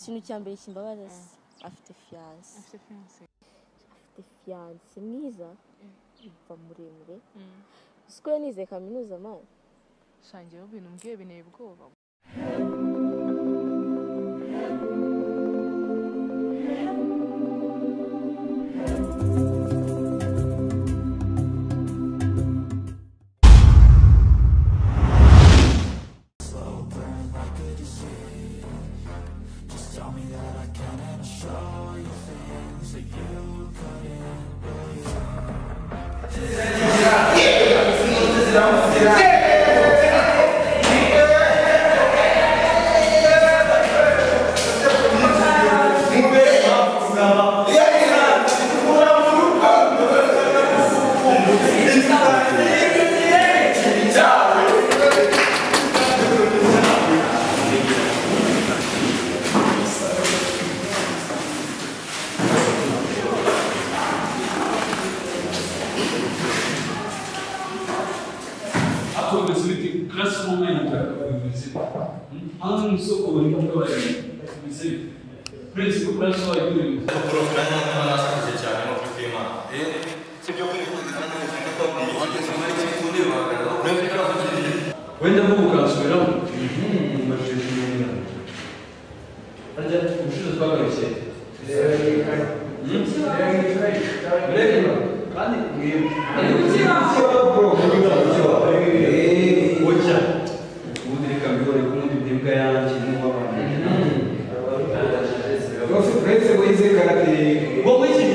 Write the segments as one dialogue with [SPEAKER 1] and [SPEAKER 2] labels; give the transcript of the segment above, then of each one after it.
[SPEAKER 1] Ikintu cya mbere kimbabaza afite fiance.
[SPEAKER 2] Afite fiance.
[SPEAKER 1] Afite fiance mwiza. Mva muremure. Siko yanize kaminuza man.
[SPEAKER 2] Shangiye ibintu mbwiye bineye ubwoba.
[SPEAKER 3] Wenda ukansubiramo harya ubushize twagarukiye kandi ojya ubundi reka mbihore ko ubundi ndibwa yanjye n'uw'abantu
[SPEAKER 4] uretse wize karate
[SPEAKER 3] wowe iki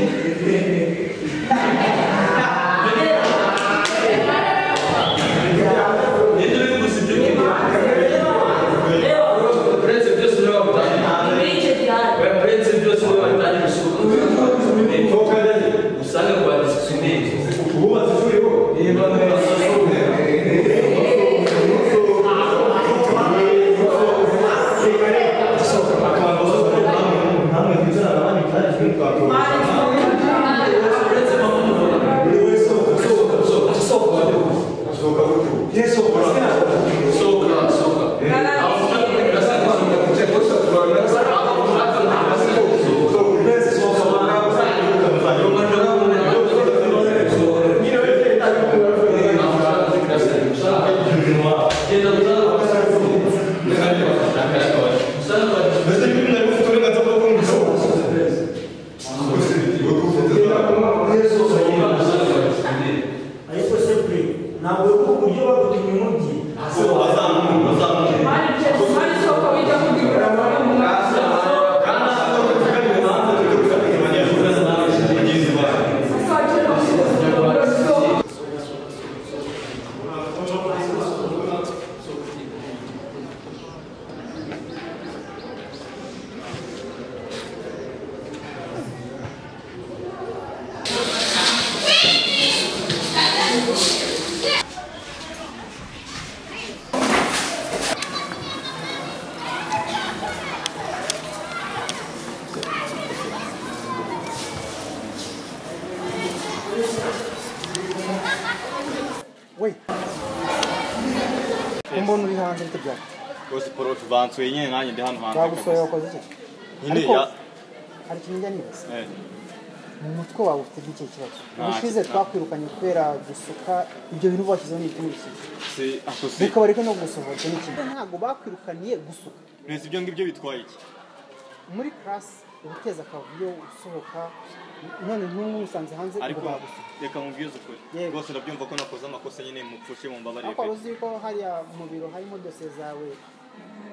[SPEAKER 5] Mbona uri hanze bite byawe?
[SPEAKER 6] Rwose prof bansuye nyine nanjye ndi hano hanze.
[SPEAKER 5] Bagusohoye wakoze iki?
[SPEAKER 6] Nyine ya
[SPEAKER 5] hari ikintu njya nibaza. Mu mutwe wawe ufite iki kibazo? Ubushize twakwirukanye kubera gusuka ibyo bintu bashyizeho n'ikindi.
[SPEAKER 6] Si akose.
[SPEAKER 5] Reka bareke no gusohora icyo n'ikintu. Ntabwo bakwirukaniye gusuka.
[SPEAKER 6] Nese ibyo ngibyo bitwaye iki?
[SPEAKER 5] Muri class ubuteza akavuyo usohoka none nk'umusanze hanze
[SPEAKER 6] ariko reka mubwize ukuri rwose ndabyumva ko nakoze amakosa nyine mupfushe mu mbabarire.
[SPEAKER 5] Ariko uzi ko hariya mu biro harimo dosiye zawe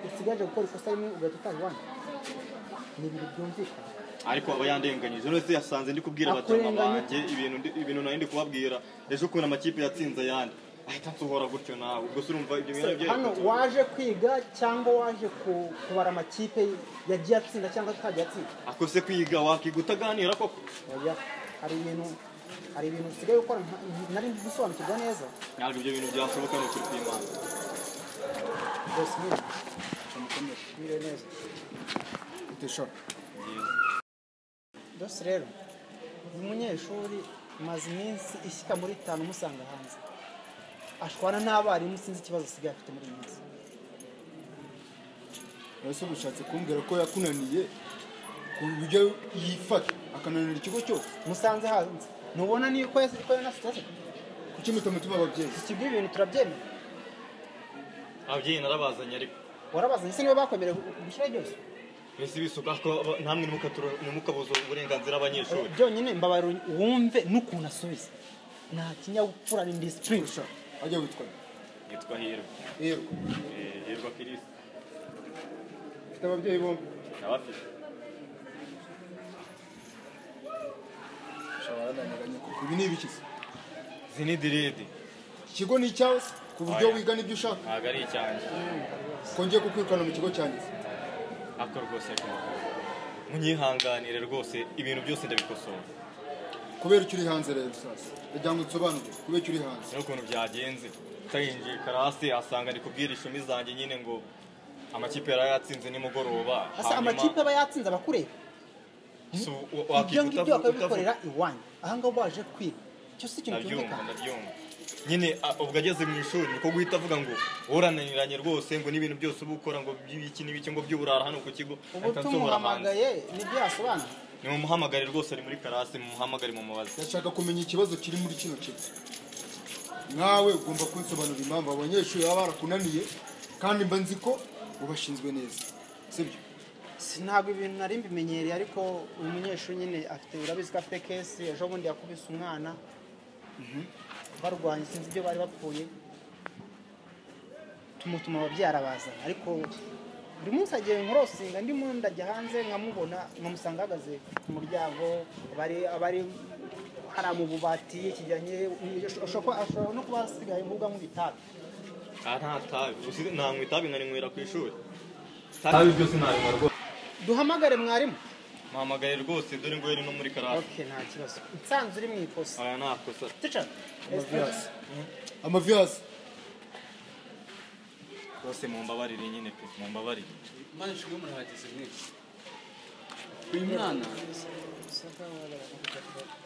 [SPEAKER 5] usigaje gukora ikosa rimwe ugahita utaha iwanyu. Ni ibintu byumvikana.
[SPEAKER 6] Ariko aba yandenganyije none se yasanze ndi kubwira abajama banjye ibintu nari ndi kubabwira ejo ukuntu amakipe yatsinze ayandi ahita nsohora gutyo nawe ubwo se urumva ibyo bintu byo
[SPEAKER 5] hano waje kwiga cyangwa waje kubara amakipe yagiye atsinda cyangwa atagiye atsinda.
[SPEAKER 6] Akose kwiga wakiga utaganira koko?
[SPEAKER 5] Oya, hari ibintu usigaye ukora nari gusobanukirwa neza.
[SPEAKER 6] Ntabwo ibyo bintu byashoboka ni ukuri kw'Imana.
[SPEAKER 5] Rwose mwiriwe neza. Utishora. Dose rero uyu munyeshuri maze iminsi ishyika muri 5 musanga hanze. Ashwana n'abarimu sinzi ikibazo asigaye afite muri iyi minsi.
[SPEAKER 7] Ese ubushatse kumbwira ko yakunaniye ku buryo yifata akananira ikigo cyose?
[SPEAKER 5] Musanze hanze ntubona niyo ko yanasutse.
[SPEAKER 7] Kuki mutamutuma ababyeyi?
[SPEAKER 5] Iki ibintu turabyemera.
[SPEAKER 6] Ababyeyi narabazanye ariko.
[SPEAKER 5] Warabazanye se niba bakwemereye gushyira byose?
[SPEAKER 6] Mbese bisuka ko namwe ntimukabuze uburenganzira abanyeshuri.
[SPEAKER 5] Byonyine mbabara wumve n'ukuntu asubiza. Nta kinyabupfura ni discipline.
[SPEAKER 7] Ajya witwa?
[SPEAKER 6] Yitwa Hirwa.
[SPEAKER 7] Hirwa.
[SPEAKER 6] Hirwa Kirisi.
[SPEAKER 7] Ufite ababyeyi bombi?
[SPEAKER 6] Ndabafite.
[SPEAKER 7] Shabarananiranye kuko ibi ni ibiki se?
[SPEAKER 6] Izi ni direde.
[SPEAKER 7] Ikigo ni icyawe ku buryo wiga n'ibyo ushaka?
[SPEAKER 6] Ntabwo ari icyanjye.
[SPEAKER 7] Ko ngiye kukwirukana mu kigo cyanjye?
[SPEAKER 6] Ako rwose ariko munyihanganire rwose ibintu byose ndabikosora.
[SPEAKER 7] Kubera icyo uri hanze rero sasa ndagira ngo unsobanurire kubera icyo uri hanze.
[SPEAKER 6] N'ukuntu byagenze tayinjiye karasi asanga ndi kubwira ishumi zanjye nyine ngo amakipe yari yatsinze nimugoroba.
[SPEAKER 5] Asa amakipe aba yatsinze abakureba. Ibyo ngibyo bakabikorera iwanyu aha ngaho baje kwiga. Cyo si ikintu cyumvikana.
[SPEAKER 6] Ndabyumva nyine ubwo ageze mu ishuri niko guhita avuga ngo urananiranye rwose ngo n'ibintu byose uba ukora ngo by'ibiki n'ibiki ngo by'uburara hano ku kigo.
[SPEAKER 5] Ubu tumuhamagaye nibyo yasobanura.
[SPEAKER 6] Ni mumuhamagare rwose ari muri karasi, mumuhamagare mumubaze.
[SPEAKER 7] Ndashaka kumenya ikibazo kiri muri kino kigo. Nawe ugomba kunsobanurira impamvu abanyeshuri baba barakunaniye kandi mba nzi ko ubashinzwe neza. Sibyo?
[SPEAKER 5] Ntabwo ibintu nari mbimenyereye ariko uyu munyeshuri nyine afite urabizi ko afite kesi ejo bundi yakubise umwana. Barwanye sinzi ibyo bari bapfuye. Tumutuma ababyeyi arabazana ariko buri munsi agiye nkorosinga ndimo ndajya hanze nkamubona nkamusanga ahagaze ku muryango abari hara mu bubati kijyanye ashobora no kuba asigaye mvuga nk'ibitabi.
[SPEAKER 6] Nta tabi nanywa itabi nkarinywera ku ishuri. Tabi byose narinywa rwose.
[SPEAKER 5] Duhamagare mwarimu.
[SPEAKER 6] Muhamagare rwose dore ngo yari no muri karasi.
[SPEAKER 5] Okay nta kibazo. Nsanze uri mu ikosa.
[SPEAKER 6] Aya nta kosa.
[SPEAKER 5] Teacher.
[SPEAKER 7] Amaviasi.
[SPEAKER 6] Rwose mumbabarire nyine pe mumbabarire.
[SPEAKER 3] Imana ishimwe murahageze mwese.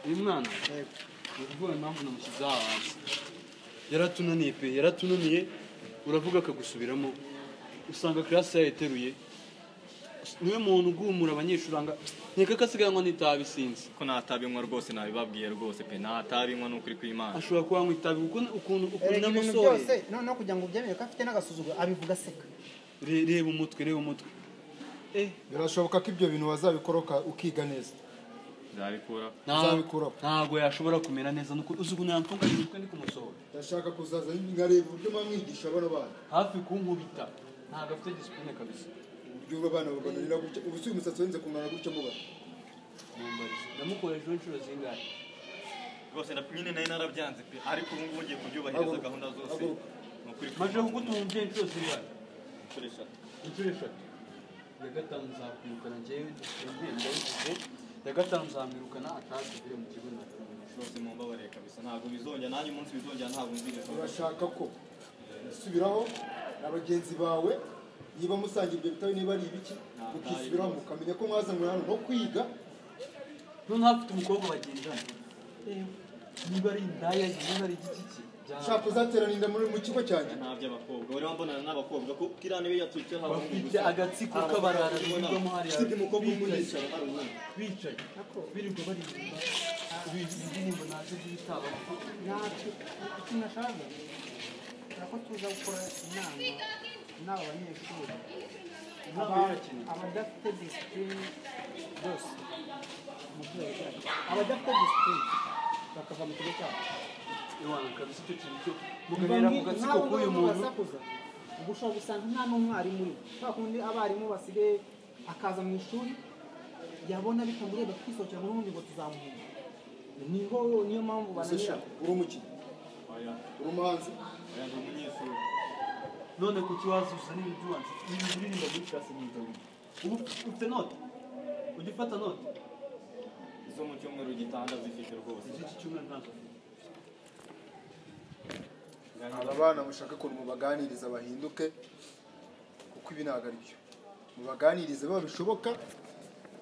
[SPEAKER 3] Uyu mwana ubwo impamvu namushyize aha hanze. Yaratunaniye pe yaratunaniye uravuga akagusubiramo usanga class yayiteruye. Niwe muntu ugumura abanyeshuri anga nkeka ko asigaye anywa n'itabi sinzi.
[SPEAKER 6] Ko natabinywa rwose nabibabwiye rwose pe natabinywa n'ukuri kw'Imana.
[SPEAKER 3] Ashobora kuba anywa itabi kuko ukuntu namusohoye.
[SPEAKER 5] Byose noneho kugira ngo ubyemere ko afite n'agasuzuguro abivuga aseka.
[SPEAKER 3] Reba umutwe reba umutwe.
[SPEAKER 7] Birashoboka ko ibyo bintu wazabikora ukiga neza. Nzabikura.
[SPEAKER 3] Ntabwo yashobora kumera neza nuko uzi ukuntu yamfunganye umutwe ndi kumusohora.
[SPEAKER 7] Ndashaka kuzaza nkareba uburyo mwamwigisha bano bana.
[SPEAKER 3] Hafi kunkubita. Ntabwo afite discipline kabisa.
[SPEAKER 7] Uburyo abana baganira gutya ubu si umusatsi wenze kungana gutya muba.
[SPEAKER 3] Mumbarize. Namukoresheje inshuro zingahe?
[SPEAKER 6] Rwose nyine nayo narabyanze pe ariko ubu ngubu ngiye kubyubahiriza gahunda zose.
[SPEAKER 3] Maje kugutuma umubyeyi inshuro zingahe?
[SPEAKER 6] Inshuro eshatu.
[SPEAKER 3] Inshuro eshatu. Ya gatanu nzakwirukana njyewe ndabivuze. Ya gatanu nzamwirukana atazivire mu kigo ndakamenya.
[SPEAKER 6] Rwose mumbabarire kabisa ntabwo bizongera nanjye umunsi bizongera ntabwo nzigera.
[SPEAKER 7] Urashaka ko usubiraho na bagenzi bawe niba musangira ibyo bitabo niba ari ibiki mukisubiraho mukamenya ko mwazanywe hano no kwiga.
[SPEAKER 3] Noneho afite umukobwa bagendana niba ari indaya niba ari igiki
[SPEAKER 7] ushaka uzaterana inda muri mu kigo cyanjye.
[SPEAKER 6] Nta by'abakobwa wari wambonana n'abakobwa ko kiriya nibe yatwicaye haba
[SPEAKER 3] bafite agatsiko k'abarara birirwamo hariya
[SPEAKER 6] usibye umukobwa umwe yicara hari uwundi
[SPEAKER 3] bicaye birirwa baririmba indirimbo nazo z'ibitabo.
[SPEAKER 5] Natwe ikintu nashaka ko tuza gukora inama n'aba banyeshuri abadafite discipline bose abadafite discipline bakava mu kigo cyabo.
[SPEAKER 3] Iwana kabisa icyo kintu cyo mugahera mu gatsiko k'uyu muntu
[SPEAKER 5] ubu ushobora gusanga nta n'umwarimu urimo kwa kundi abarimu basigaye akaza mu ishuri yabona bitamureba twisohokera muri ubundi ngo tuzamuhunga. Niho niyo mpamvu bananira.
[SPEAKER 7] Uri umukinnyi? Uri umuhanzi?
[SPEAKER 6] Oya ndi umunyeshuri.
[SPEAKER 3] None kuki wazuza n'ibintu by'ubuhanzi ibintu uririmba muri classe n'ibyo ubu ufite note ujya ufata note
[SPEAKER 6] izo mu cyumweru gitanda zifite rwose.
[SPEAKER 3] Iki cyumweru ntazo ufite.
[SPEAKER 7] Aba bana mushaka ukuntu mubaganiriza bahinduke kuko ibi ntabwo ari byo. Mubaganirize babishoboka.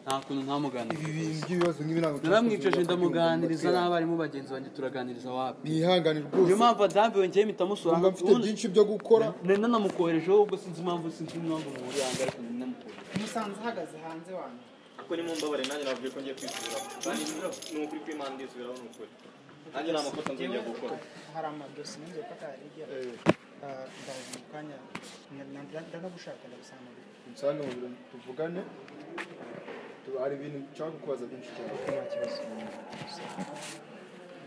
[SPEAKER 3] Nta kuntu ntamuganiriza.
[SPEAKER 7] Ibi bintu by'ibibazo nk'ibi ntabwo
[SPEAKER 3] naramwicaje ndamuganiriza n'abarimu bagenzi banjye turaganiriza wapi.
[SPEAKER 7] Mwihangane rwose.
[SPEAKER 3] Niyo mpamvu adambiwe njyewe mpita musura.
[SPEAKER 7] Mfite byinshi byo gukora.
[SPEAKER 3] Nanamukoherejeho ubwo sinzi impamvu muhuriye aha ngaha ariko
[SPEAKER 5] Musanze ahagaze hanze wanyu.
[SPEAKER 6] Ako ni mumbabare nanjye navuye ko ngiye kwisubiraho. Kandi ni ukuri kw'Imana ndisubiraho ni ukuri. Nanjye nta makosa nzongera gukora.
[SPEAKER 5] Hari amadosiye ngiye gufata hirya. Ndaje mu kanya ndanagushaka ndagusanga mu biro.
[SPEAKER 7] Unsange mu biro tuvugane. Hari ibintu nshaka kukubaza byinshi cyane.
[SPEAKER 5] Nta kibazo.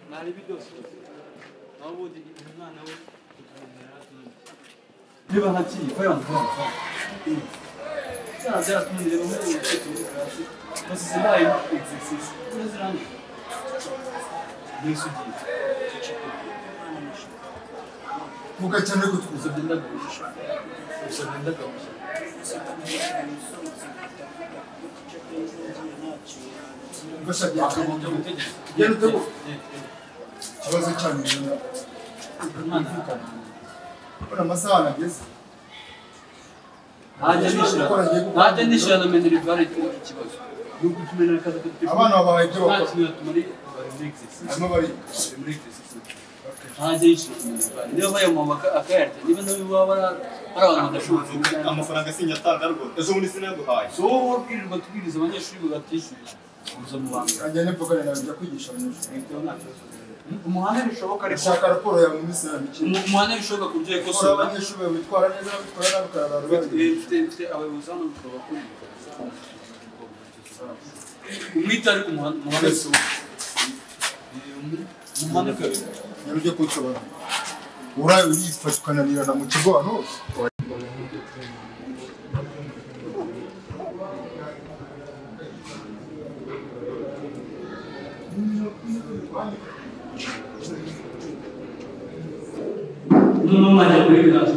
[SPEAKER 3] Nari bidosiye. Naho ubundi umwana we niba ntakiye faya. Cyangwa tumunire muri ubu classe. Basize bayi exercice. Turaziranga. Yesu ugiye.
[SPEAKER 7] Vuga cyane ko twuze
[SPEAKER 3] byenda guhisha. Gusa byenda guhisha.
[SPEAKER 7] Gusa byakagombye gutegeka. Ikibazo cyanyu ni Ubona amasaha nageze.
[SPEAKER 3] Ntajya nishyura na minerivare ikibazo. Nuko tumenera kaza
[SPEAKER 7] abana babaye ibyo bakora.
[SPEAKER 3] Harimo bari muri exercice. Ntajya yishyura minerivare. Niba bayamuha akayarya, niba nawe baba ari abantu badashoboye.
[SPEAKER 6] Amafaranga sinyatanga rwose. Ejo bundi sinaguhaye.
[SPEAKER 3] So wowe ubwirirwa tubwiriza abanyeshuri batishyuye. Uza mu bantu.
[SPEAKER 7] Ajya nipfukane nawe njya kwigisha abanyeshuri.
[SPEAKER 3] Umuhanda bishoboka ariko
[SPEAKER 7] shaka raporo yawe mu minsi ya mike.
[SPEAKER 3] Umuhanda bishoboka ku byo ikosora.
[SPEAKER 7] Abanyeshuri bawe bitwara neza bitwara nabi ukarara.
[SPEAKER 3] Mfite abayobozi hano bakora. Umwita ariko umuhanda bishoboka. Umuhanda kabiri.
[SPEAKER 7] Nyari ujye kunsobanurira. Uraye urifata ukananirana mu kigo hano hose.
[SPEAKER 3] No mwajya kuri class.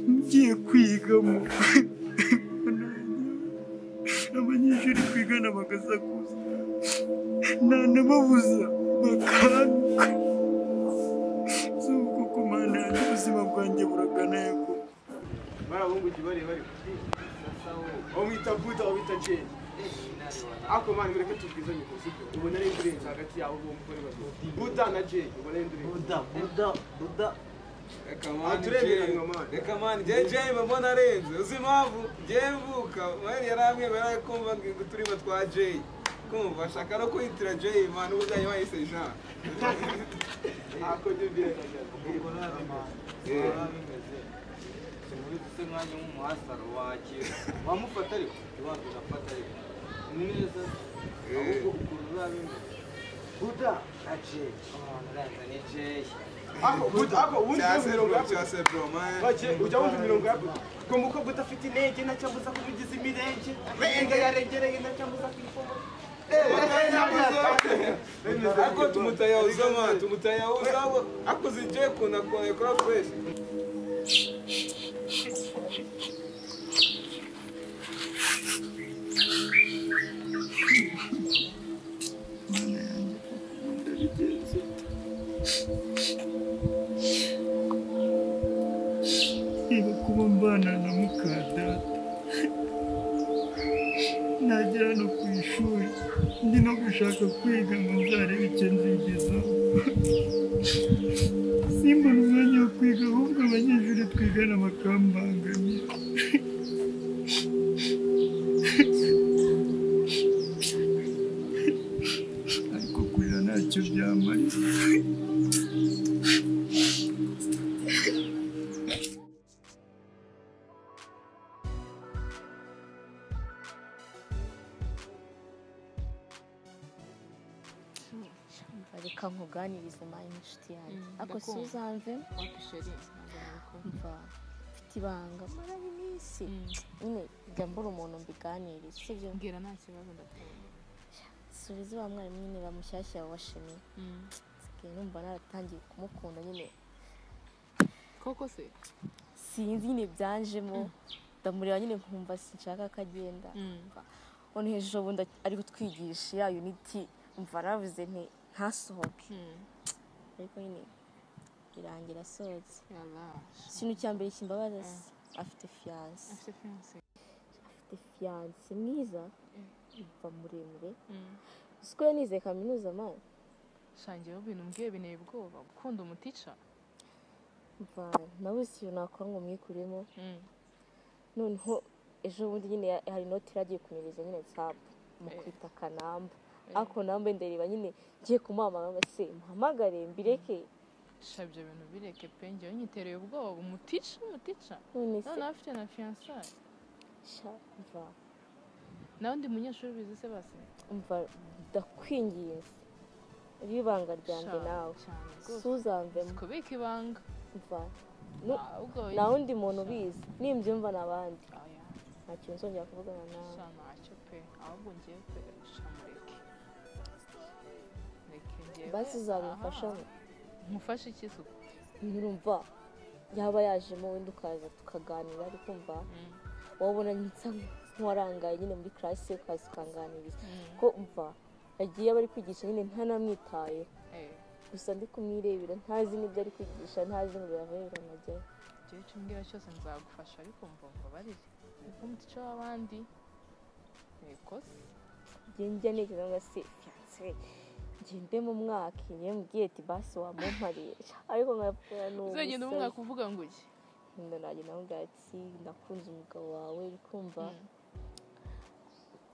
[SPEAKER 8] Ngiye kwigamo abanyeshuri twigana bagasakuza ntanababuza bakanguka si uko Mana yanjye ubuzima bwanjye buragana yego
[SPEAKER 4] barabunguki bari bari aho mwita Buda aho bita Jay ako mani mureke tubwizanye ko sibyo ubona ari indirenze hagati yabo bombi uko ari babiri Buda na Jay ubona ari indirenze
[SPEAKER 9] Buda Buda Buda
[SPEAKER 4] Reka mani Jay mbona arenze uzi impamvu Jay mvuka mani yarambwiye ngo yarakumva ngo uturimo twa Jay kumva ashaka no kwitira Jay mani ubu byanyu bayise Jean ako
[SPEAKER 9] bimeze se mwanya w'umuhasaro wakira wamufata ariko iwanze ugafata ariko ni neza ahubwo ukuntu biba bimeze Buda na Jay umuntu urenze ni Jay
[SPEAKER 4] Ako Buda ako ubundi mirongo ya Buda ujya wumva imirongo ya Buda ngo umukobwa udafite intege ntacyabuza kumugiza imirenge renga yarengereye ntacyabuza kuyifoma
[SPEAKER 10] Ako tumutayauza man tumutayauza ako zijye kuna kora fresh.
[SPEAKER 8] Niba kuba mbana na mukadata nagera no ku ishuri ndi no gushaka kwiga ngo nzarebe icyo nzigezaho simbona umwanya wo kwiga ahubwo abanyeshuri twigana bakambangamira ariko kurira ntacyo byamarira.
[SPEAKER 1] Reka nkuganirize mani inshuti yanjye. Ako suzanve mva mfite ibanga maranye iminsi nyine njya mbura umuntu mbiganiriza, sibyo?
[SPEAKER 2] Mbwira nta kibazo ndakumva.
[SPEAKER 1] Subiza wa mwarimu nyine bamushyashya washimye. Nsigaye numva naratangiye kumukunda nyine.
[SPEAKER 2] Koko se?
[SPEAKER 1] Sinzi nyine byanjemo, ndamureba nyine nkumva sinshaka ko agenda. None ejo bundi ari kutwigisha ya unity, umva naravuze nti ntasohoke. Ariko nyine irangira asohotse. Ikintu cya mbere kimbabaza afite fiance.
[SPEAKER 2] Afite fiance.
[SPEAKER 1] Afite fiance mwiza, umva muremure. Uzi ko yanize kaminuza mani?
[SPEAKER 2] Shangiyeho ibintu mbwiye binteye ubwoba. Gukunda umutica?
[SPEAKER 1] Umva nawe si ikintu nakora ngo mwikuremo. Noneho ejo bundi nyine hari inoti yari agiye kunyereza nyine WhatsApp mukwita akanamba. Ako namba ndareba nyine ngiye kumuhamagara ngo se muhamagare mbireke.
[SPEAKER 2] Sha ibyo bintu bireke pe, njyewe nyitereye ubwoba. Umutica umutica.
[SPEAKER 1] None se
[SPEAKER 2] Noneho afite na fiançailles.
[SPEAKER 1] Sha umva.
[SPEAKER 2] Nawe undi munyeshuri ubizi se basi?
[SPEAKER 1] Umva ndakwinginze. Iri ibanga ryanjye nawe. Suzanvemo.
[SPEAKER 2] Kubika ibanga.
[SPEAKER 1] Umva. Nta wundi muntu ubizi. Nimbyumva n'abandi. Nta kintu nzongera kuvugana nawe.
[SPEAKER 2] Sha ntacyo pe, ahubwo ngiye pe, sha mureke. Mureke njyewe.
[SPEAKER 1] Basi uzabimfashamo.
[SPEAKER 2] Nkufashe iki se?
[SPEAKER 1] Nurumva yaba yajemo wenda ukaza tukaganira, ariko umva wabona nsa nk'uwarangaye nyine muri classe ukaza ukanganiriza. Ko umva agiye aba ari kwigisha nyine ntanamwitayeho. Gusa ndi kumwirebera ntazi n'ibyo ari kwigisha, ntazi ngo biravayo biranajyayo.
[SPEAKER 2] Njyewe icyo umbwira cyose nzagufasha, ariko mva mbabarire. Niko umutica w'abandi ni ikosa.
[SPEAKER 1] Njye njya ntekereza ngo se fiance ngende mu mwaka njye mubwire ati basi wamumpariye, ariko nkapfuye ni
[SPEAKER 2] Uzagenda mu mwaka uvuga ngo iki?
[SPEAKER 1] Nagenda mubwira ati ndakunze umugabo wawe, uri kumva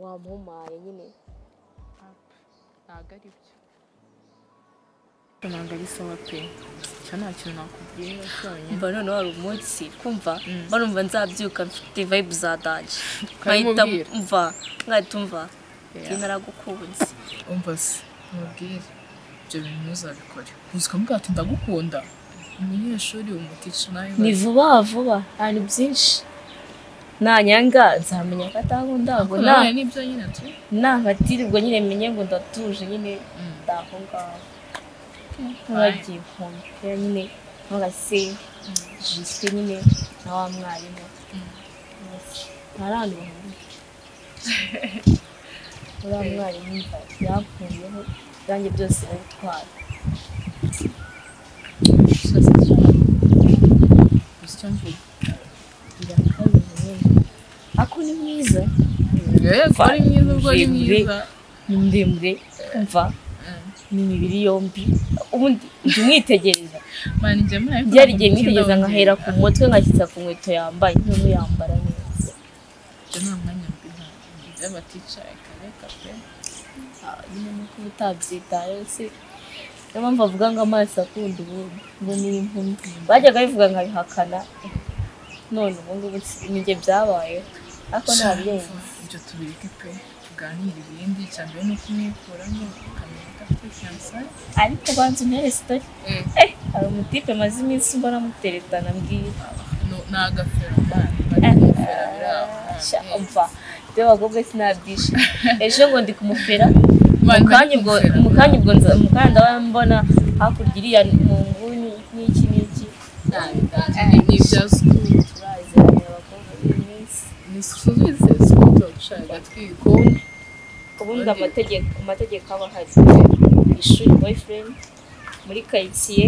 [SPEAKER 1] wamumpaye nyine.
[SPEAKER 2] Ntabwo ari byo. Ntabwo ari sawa pe, icyo nta kintu nakubwira cyonyine.
[SPEAKER 1] Mba noneho hari umunsi kumva barumva nzabyuka mfite vibe za daje, nkahita mva nkahita umva njye naragukunze.
[SPEAKER 2] Umva se mubwire ibyo bintu ntuzabikore, uzi ukamubwira ati ndagukunda. Umunyeshuri umutica nawe
[SPEAKER 1] ni vuba vuba, nta bintu byinshi. Nanyanga nzamenya ko atankunda, ngo
[SPEAKER 2] nibyo nyine tu
[SPEAKER 1] nankatirirwa nyine menye ngo ndatuje nyine ndaho ngaho. Nkagiye nkumva nyine nkavuga se jiswe nyine na wa mwarimu ntari ahantu bahuriye. Uriya mwarimu yankuyeho ibyanjye byose arabitwara.
[SPEAKER 2] Gusa icyo mvuga
[SPEAKER 1] birakabije nyine, ariko ni mwiza.
[SPEAKER 2] Yego ari mwiza, ubwo ari mwiza,
[SPEAKER 1] ni muremure, umva ni imibiri yombi. Ubundi njya umwitegereza, byari igihe mwitegereza nkahera ku mutwe nkashyitsa ku nkweto yambaye, noneho yambara neza.
[SPEAKER 2] Ibyo nta mwanya mbi by'abatica reka pe.
[SPEAKER 1] Nyine nuko uba utabyitayeho se, niyo mpamvu avuga ngo amaso akunda ubundi ngo ni impumyi. Bajyaga bivuga nkabihakana, none ubu ngubu ni njye byabayeho, ariko ntabirenze.
[SPEAKER 2] Ibyo tubireke pe, tuganire ibindi. Icya mbere ni ukumwikuramo ukamenya ko afite fiançailles.
[SPEAKER 1] Ariko banza untere story. Hari umutipe maze iminsi mbona amuteretana mbwira.
[SPEAKER 2] Ni agafero mani, bari kumufera biri aho.
[SPEAKER 1] Umva ibyo abakobwa sinabyishe. Ejo ngo ndi kumufera,
[SPEAKER 2] Mani,
[SPEAKER 1] mu kanya ubwo mu kanya ubwo mu kanya ndaba mbona hakurya iriya mu nguni n'iki n'iki.
[SPEAKER 2] Ni ibya school.
[SPEAKER 1] Turaziranye abakobwa b'iyi minsi.
[SPEAKER 2] Ni subize school tushaka agatwiko.
[SPEAKER 1] Ubundi amategeko aba ahari. Ishuri boyfriend, muri karitsiye,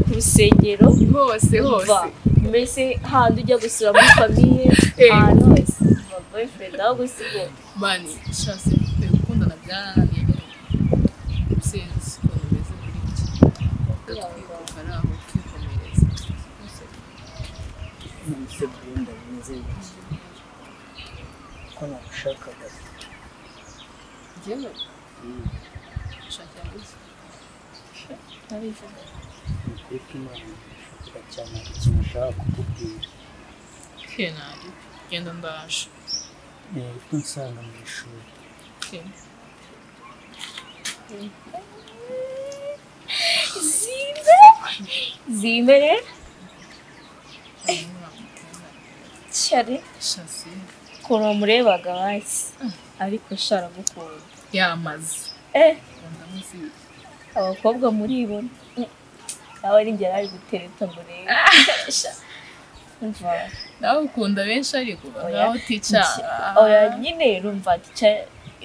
[SPEAKER 1] ku rusengero,
[SPEAKER 2] hose hose.
[SPEAKER 1] Mbese handi ujya gusura muri famille, ahantu hose boyfriend aho gusiga.
[SPEAKER 2] Mani shase gukundana byarananiye nyine, sinzi ukuntu bimeze kuri njye. Agatwiko kari aho ukikomereza.
[SPEAKER 8] Nonese Brenda bimeze bite? Ko nagushakaga.
[SPEAKER 2] Njyewe nshakira gusa.
[SPEAKER 1] Nabivuga.
[SPEAKER 8] Ni ukuri ko Imana nagushakaga cyane, hari ikintu nshaka kukubwira.
[SPEAKER 2] Ke nari genda ndaje.
[SPEAKER 8] Uri kunsanga mu ishuri.
[SPEAKER 2] Ke.
[SPEAKER 1] Zimbere cyari
[SPEAKER 2] Shasi
[SPEAKER 1] ukuntu wamurebaga basi ariko sha aragukunda
[SPEAKER 2] yamaze ndamuzi
[SPEAKER 1] abakobwa muribona nawe ari njye ari gutereta murebe umva
[SPEAKER 2] nawe ukunda benshi ariko nawe utica
[SPEAKER 1] oya nyine urumva tica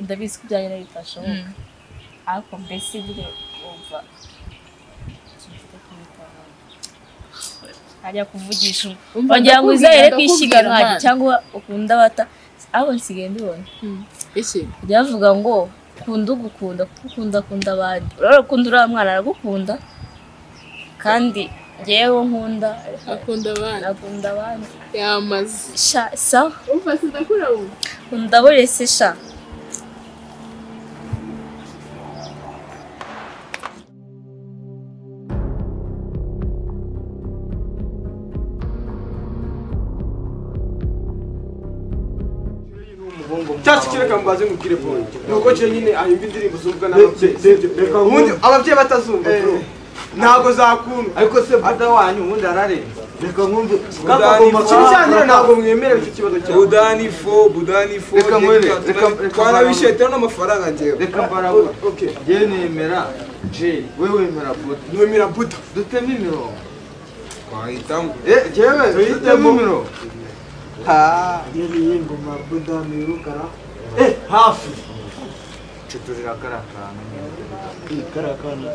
[SPEAKER 1] ndabizi ko ibyanjye nawe bitashoboka ariko mbese nyine umva ajya kuvugisha wagira ngo uzahere kwishyiga nkanjye cyangwa ukunda abata abo nsigaye mbibona
[SPEAKER 2] iki
[SPEAKER 1] byavuga ngo kunda ugukunda kuko ukunda akunda abandi urabona ukunda uriya mwana aragukunda kandi njyewe nkunda
[SPEAKER 2] akunda abandi
[SPEAKER 1] akunda abandi
[SPEAKER 2] yamaze
[SPEAKER 1] sha sawa
[SPEAKER 2] umva sindakura ubu
[SPEAKER 1] ndabore se sha
[SPEAKER 10] Cyacu kireka mbaze ngubwire point. Nuko cyo nyine ahimba indirimbo zumvwa n'ababyeyi. Ubundi ababyeyi batazumva bro. Ntago zakunda.
[SPEAKER 9] Ariko se buda wanyu ubundi ararenza. Reka nkumve.
[SPEAKER 10] Cyane ntabwo mwemerewe icyo kibazo cyawe.
[SPEAKER 4] Budani fo, budani fo.
[SPEAKER 9] Reka mwere, reka
[SPEAKER 4] twanabishetera n'amafaranga njyewe.
[SPEAKER 9] Reka mbarabura.
[SPEAKER 10] Okay.
[SPEAKER 9] Njye nemera J, wewe wemera Buda.
[SPEAKER 10] Nemera Buda.
[SPEAKER 9] Duteme imirongo.
[SPEAKER 4] Twahitamo.
[SPEAKER 9] Jewe duteme imirongo. Ha,
[SPEAKER 8] yari ingoma Buda mirukara.
[SPEAKER 9] Hafi. Cuturira karakana.
[SPEAKER 8] Karakana.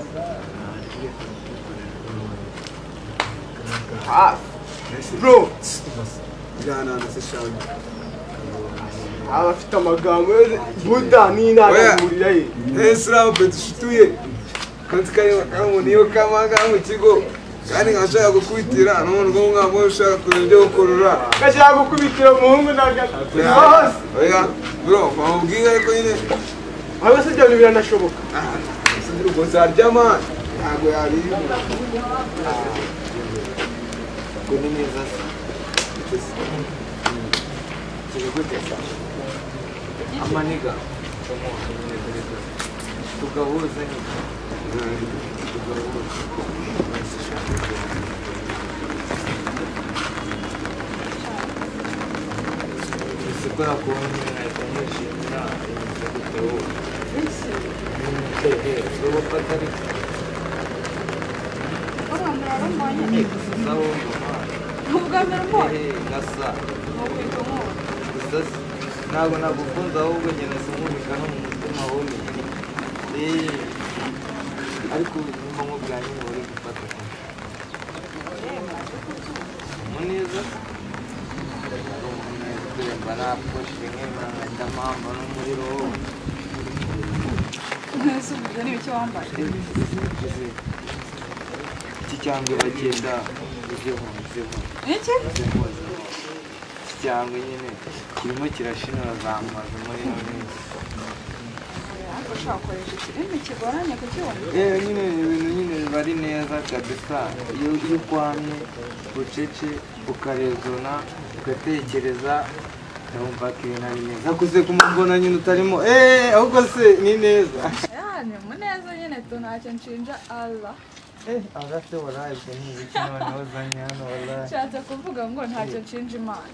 [SPEAKER 10] Hafi. Bro.
[SPEAKER 4] Jana na se shawe.
[SPEAKER 10] Abafite amagambo Buda ni inarangurira ye.
[SPEAKER 4] Esra betushituye. Kanti kari kamu niyo kamanga mu kigo. Kandi nkashaka gukubitira n'umuntu ngo mwabo ushaka kureba ibyo gukurura.
[SPEAKER 10] Kashaka gukubitira umuhungu naga.
[SPEAKER 4] Oya, bro, bamubwira ariko nyine.
[SPEAKER 10] Aho se ibyo biranashoboka.
[SPEAKER 4] Sindiri ubwo zaryama ntago yabiri.
[SPEAKER 9] Ngo ni neza se. Kiri gute se? Amaniga. Tugahuza nyine. Tugahuza. Sikora kubona nahita nishimira imeze gute wowe? Ubu fata ariko. Gusa wowe
[SPEAKER 11] Ubwa mbere umbonye?
[SPEAKER 9] Gasa.
[SPEAKER 11] Nukwita unkunda.
[SPEAKER 9] Gusa ntabwo nagukunze ahubwo njye nahise nkubika no mu mutima wowe. Ariko ubuzima nk'ubwa nyine uri gufata. Muneza. Mba napfushe nk'imana ndamamba n'umuriro.
[SPEAKER 11] Ese ubwo ni ibiki wambaye?
[SPEAKER 9] Iki cyangwa bagenda uzeho uzeho.
[SPEAKER 11] Iki?
[SPEAKER 9] Iki cyangwa nyine kirimo kirashinura zamaze muri ino minsi.
[SPEAKER 11] Ariko ushobora gukoresha ikirimi kigoranye kucyumva.
[SPEAKER 9] Nyine ibintu nyine biba ari neza kabisa. Iyo ukwamye bucece ukarezona ugatekereza ndumva ko ibintu ari neza. Akuze kumubona nyine utarimo ahubwo se ni neza.
[SPEAKER 11] Ni muneza nyine tu ntacyo nshinja Allah.
[SPEAKER 9] Allah se wallahi ibyo ni ibiki noneho uzanye hano wallahi.
[SPEAKER 11] Nshatse kuvuga ngo ntacyo nshinja Imana.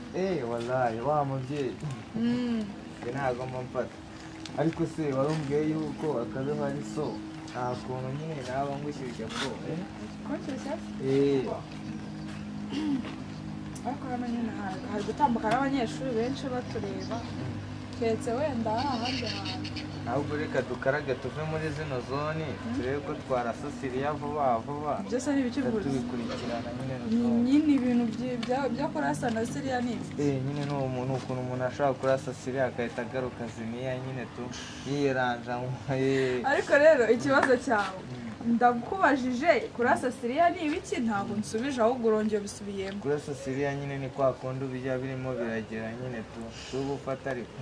[SPEAKER 9] Wallahi wa mubyeyi. Njye ntabwo mba mfata. Ariko se warumbwiye yuko akabeho ari so nta kuntu nyine naba ngushyushya bwo.
[SPEAKER 11] Kunshyushya? Ariko hano nyine hari gutambuka n'abanyeshuri benshi batureba keretse wenda hari ahandi hantu.
[SPEAKER 9] Ahubwo reka dukarage tuve muri zino zone turebe ko twarasa Siriya vuba vuba.
[SPEAKER 11] Byose ni ibiki gusa?
[SPEAKER 9] Tubikurikirana nyine.
[SPEAKER 11] Nyine ibintu byo kurasa na Siriya ni ibi.
[SPEAKER 9] Nyine ni umuntu ukuntu umuntu ashobora kurasa Siriya agahita agaruka Ziniya nyine tu yiranja.
[SPEAKER 11] Ariko rero ikibazo cyawe ndakubajije kurasa Siriya ni ibiki ntabwo nsubije ahubwo urongeye ubisubiyemo.
[SPEAKER 9] Kurasa Siriya nyine ni kwa kundi bijya birimo biragera nyine tu tuba ufata ariko.